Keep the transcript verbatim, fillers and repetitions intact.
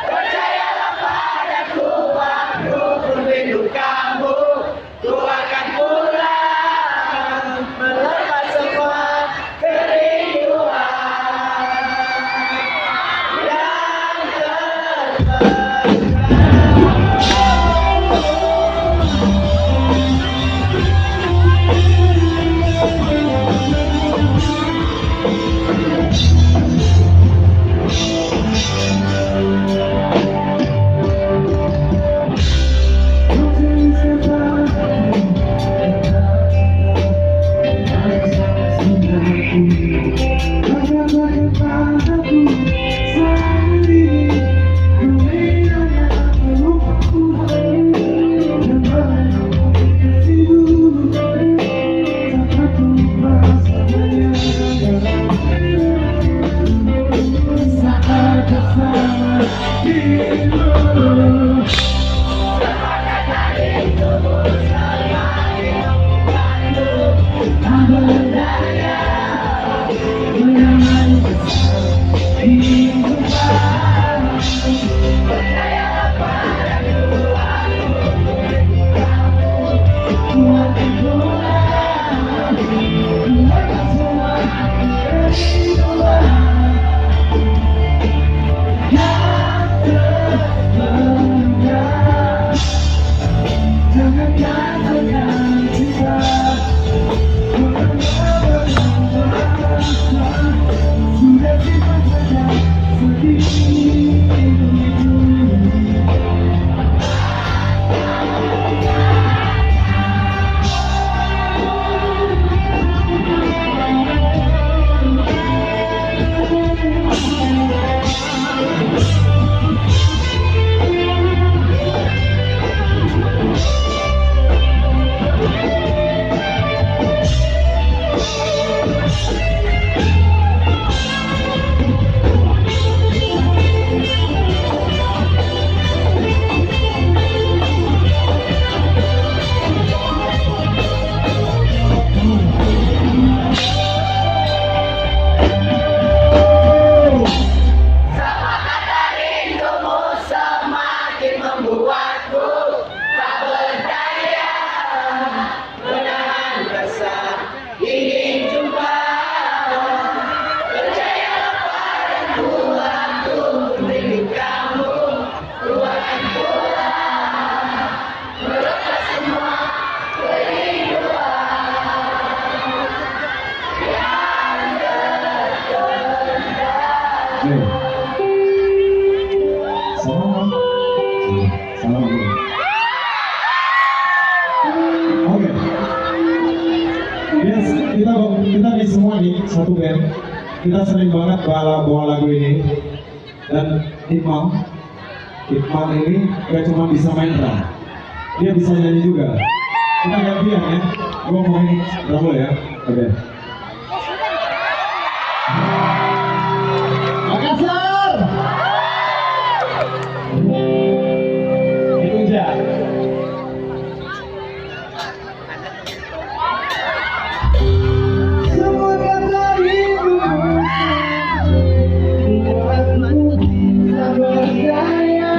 Percayalah padaku, aku pun rindu kamu. Ku akan pulang melepas semua kerinduan yang terpendam. Semakin membuatku tak berdaya. Menahan rasa ingin jumpa. Percayalah padaku, aku rindu kamu. Ku akan pulang melepas semua kerinduan yang terpendam. Nih. Selamat. Salam dulu. Oke. Yes, kita, kita nih semua nih satu band. Kita sering banget bawa, bawa lagu ini. Dan Iqmal, Iqmal ini gak cuma bisa main drum, dia bisa nyanyi juga. Kita gantian ya. Gua mau main drum dulu ya. Oke. Makassar. Itu aja. Semua kata rindu buatku tak berdaya.